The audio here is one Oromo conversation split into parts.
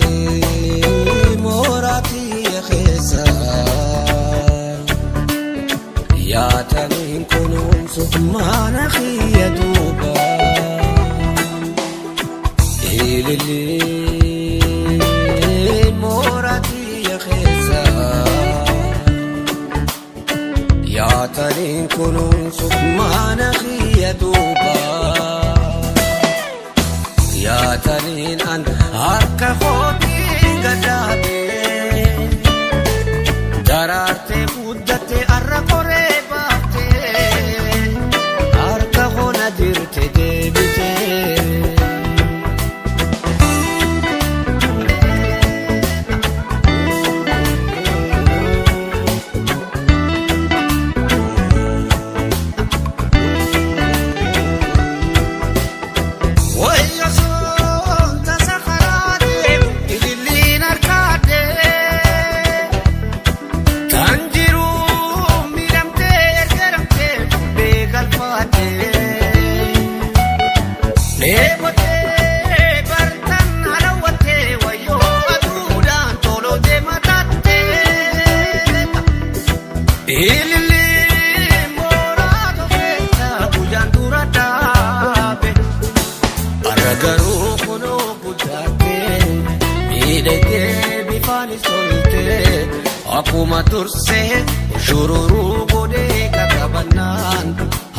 Ilillii mooraatii keessa yaataniin kunuunsu mana kiyya duuba. Ilillii mooraatii keessa yaataniin kunuunsu mana kiyya duuba. Yaataniin an harka kootii gadaabee daraartee guddattee arra koree baaftee harka koona jirte deebitee. Wayyo soonta sakaraa deemu ililliin harkaa deemu. Tan jiruu miidhamtee ergaramtee fuudhee galfaatee. Dheebotee bartan halawwattee wayyoo aduudhaan tolotee mataattee. Ililliin mooraa tofeessa guyyaan dura dhaabe. Har'a garuu kunoo guddattee miidhagdee bifaanis toltee akkuma dursee shururuu godhee kakabannaan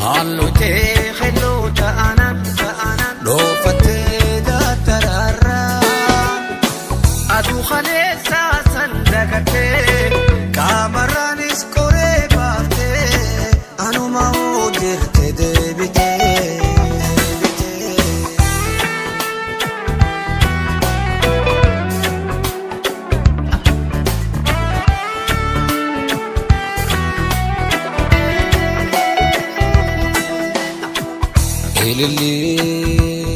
hallutee helloo ta'anaan ta'anaan dhoofattee dattaraarraa aduu kaleessaa san dagattee qaamarraanis qoree baaftee anuma hojjette deebitee.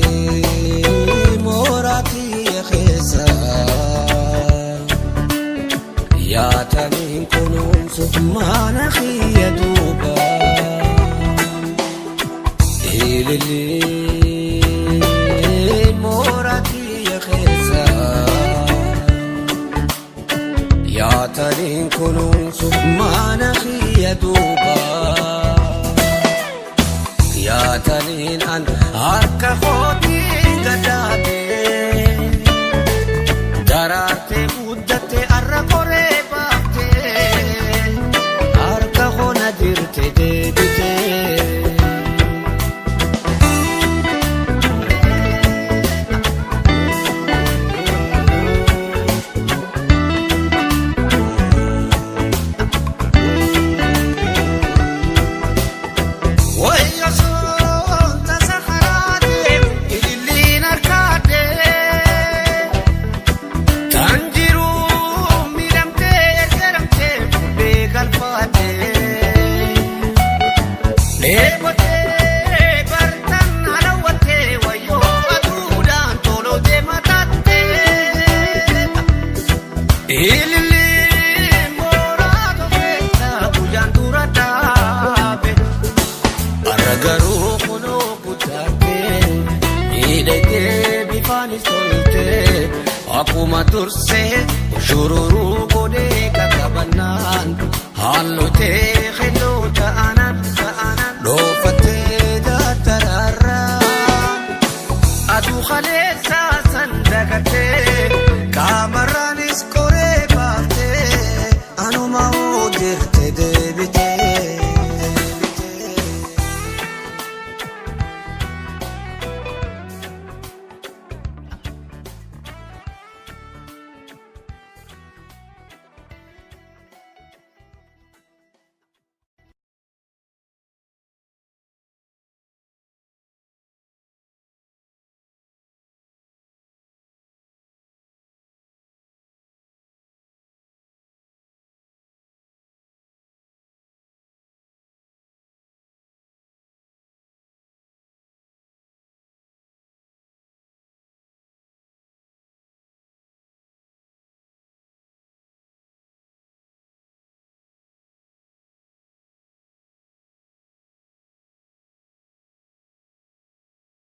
Ilillii mooraatii keessa yaataniin kunuunsu mana kiyya duuba. Ilillii mooraatii keessa yaataniin kunuunsu mana kiyya duuba. Yaataniin an harka kootii gadaabee daraartee guddattee arra koree baaftee harka koona jirte deebitee. Wayyo soonta sakaraa deemu ililliin harkaa deemu. Tan jiruu miidhamtee ergaramtee fuudhee galfaatee. Dheebotee bartan halawwattee wayyoo aduudhaan tolotee mataattee. Ililliin mooraa tofeessa guyyaan dura dhaabe. Har'a garuu kunoo guddattee miidhagdee bifaanis toltee akkuma dursee shururuu godhee kakabannaan hallutee helloo ta'anaan ta'anaan dhoofattee dattaraarraa aduu kaleessaa san dagattee.